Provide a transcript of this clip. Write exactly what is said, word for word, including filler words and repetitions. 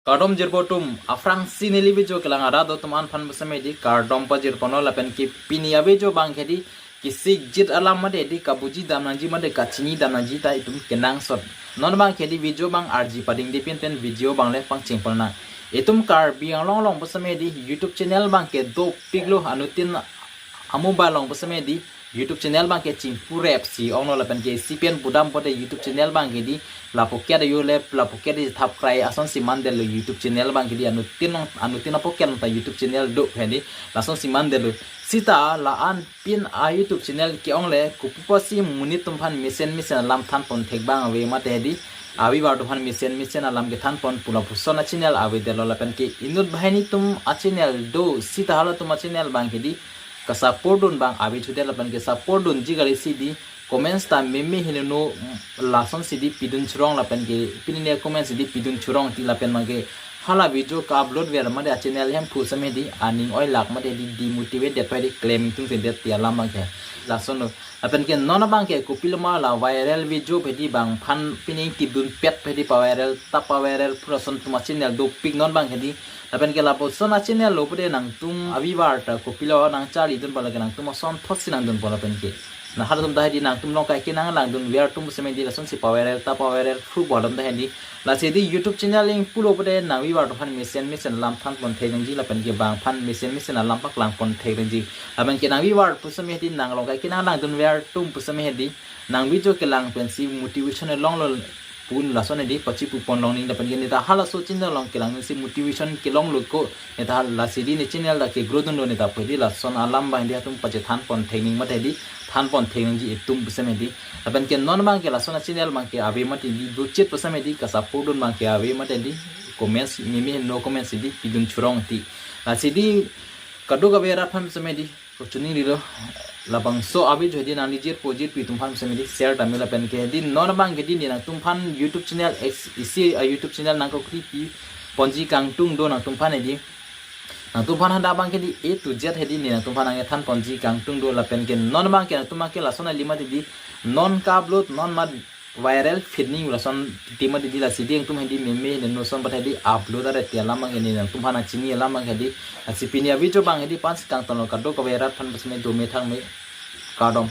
Kardom jirpo atum, aphrangsi neli video kelang arat atum aphan pusitame di kardom pajirponlo. Lapen ke pini a-video abang ke di kesik jit alam mate di kabuji dam nangji mate kachini dam nangji ta itum kenangsot. Non abang ke di video abang arji padingde pinpen video abang le pangcheng pon nang. Itum Karbi Anglong along pusitame di YouTube channel abang ke dopiklo, anuttin a-mobile along pusitame di YouTube channel abang ke chingpurep si onglo. Lapen ke isi pen pudam pote YouTube channel abang ke di lapu ke da yo le lapu ke di thap krai asonsi mandetlo YouTube channel abang ke di, anuttin along, anuttin apoket along ta YouTube channel do he di, lasonsi mandetlo. Seta la-an pin a-YouTube channel ke-ong le kopupa si monit atum aphan mesen mesen alam thanpon thek abang ave mate he di, a-viewer atum aphan mesen mesen alam kethanpon pu lapuson a-channel avedetlo. Lapen ke inut banghini atum a-channel do, seta halatum a-channel abang ke di kasupport dun abang avethudet. Lapen ke support dunji kali si di comments ta meme henono, mm, lasonsi di pidun churong, lapen ke pini ne comments di pidun churong ti lapen abang ke hala video ka-upload ver mate a-channel hem phu same di aning oilak mate di demotivate det pai di klem tung se det ti alam abang ke lasonlo. Lapen ke non abang ke kopilo ma la viral video he di bang aphan pini tipdun pet he di, pa-viral ta pa-viral pu lason atum a-channel dopik non abang he di. Lapen ke lapuson a-channel lo pote nangtum a-viewer ta kopilo nangcharlidunpo, lake nangtum asonthotsi nangdunpo. Lapen ke na halatum ta he di nangtum along kaike nanglangdunver atum pusitame di lasonsi pa-viral ta pa-viral phu bom alam ta he di. Lasi di YouTube channel ing pulo pote nang-viewer atum aphan mesen mesen alam thanpon thek nangji, lapen ke bang aphan mesen mesen alam paklangpon thek nangji. Lapen ke nang-viewer pusitame he di nang along kaike nanglangdunver atum pusitame he di nang video kelang pensi motivation longlo pu lason he di pachipu pon long ning. Lapen ke neta halaso channel along kelang pensi motivation kelonglo ko, neta lasi di ne channel ta ke-grow dunlo neta pu he di lason alam abang he di halatum pachethanpon thek ning mate he di thanpon thek nangji itum pusitame he di. Lapen ke non abang ke lason a-channel abang ke ave mate di dochit pusitame he di kasupport dun abang ke ave mate he di comments meme no comments he di pidun churong ti. Lasi di kadokave rat aphan pusitame he di kochiningri lo. Labangso a-video he di nangli jirpo jirpi atum aphan pusitame he di share tame. Lapen ke he di non abang ke di ne nangtum aphan YouTube channel ex-, isi a-YouTube channel nangkokri pi ponji kangtung do nangtum aphan he di. Nangtum aphan hadak abang ke di A to Z he di ne nangtum aphan nangkethanponji kangtung do. Lapen ke non abang ke nangtum abang ke lason ali mate di non ka-upload non mat viral phet ning lason ti mate di, lasi di nangtum he di meme ne no son bat he di upload aret ti alam abang ke ne nangtum aphan nangchini alam abang he di. Lasi pini a-video abang he di pensi kangtonlo, kadokave rat aphan pusitame dome thangme, kardom.